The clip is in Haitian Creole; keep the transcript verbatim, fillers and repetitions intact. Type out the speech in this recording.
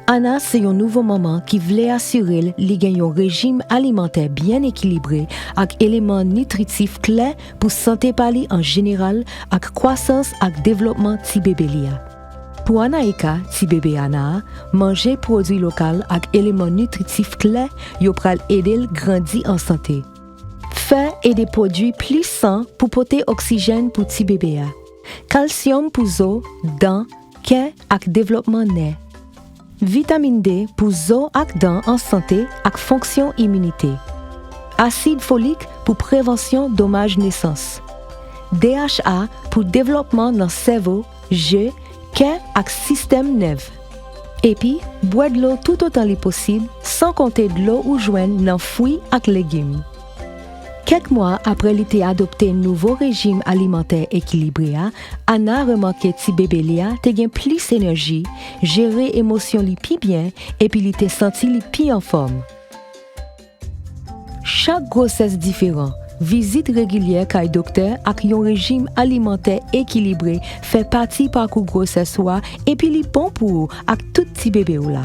Ana se yon nouvo manman ki vle asire l li gen yon rejim alimantè byen ekilibre ak eleman nitritif klè pou sante pa li an jeneral ak kwasans ak devlòpman ti bebe li a. Pou Anaïka, ti bebe Ana a, manje pwodui lokal ak eleman nitritif klè yo pral ede l grandi an sante. Fè e de pwodui plis san pou pote oksijèn pou ti bebe a. Kalsyòm pou zo, dan, kè ak devlòpman nè. Vitamin D pou zo ak dan an sante ak fonksyon iminite. Asid folik pou prevansyon domaj nesans. D H A pou devlòpman nan sèvo, je, kè ak sistèm nèv. Epi, bwè dlo toutotan li posib, san konte dlo ou jwenn nan fwi ak legim. Kèk mwa apre li te adopte nouvo rejim alimantè ekilibre a, Ana remake ti bebe li a te gen plis enèji, jere emosyon li pi byen, epi li te santi li pi anfòm. Chak gwosès diferan, vizit regilyè kay doktè ak yon rejim alimantè ekilibre fè pati pakou gwosès ou a, epi li bon pou ou ak tout ti bebe w la.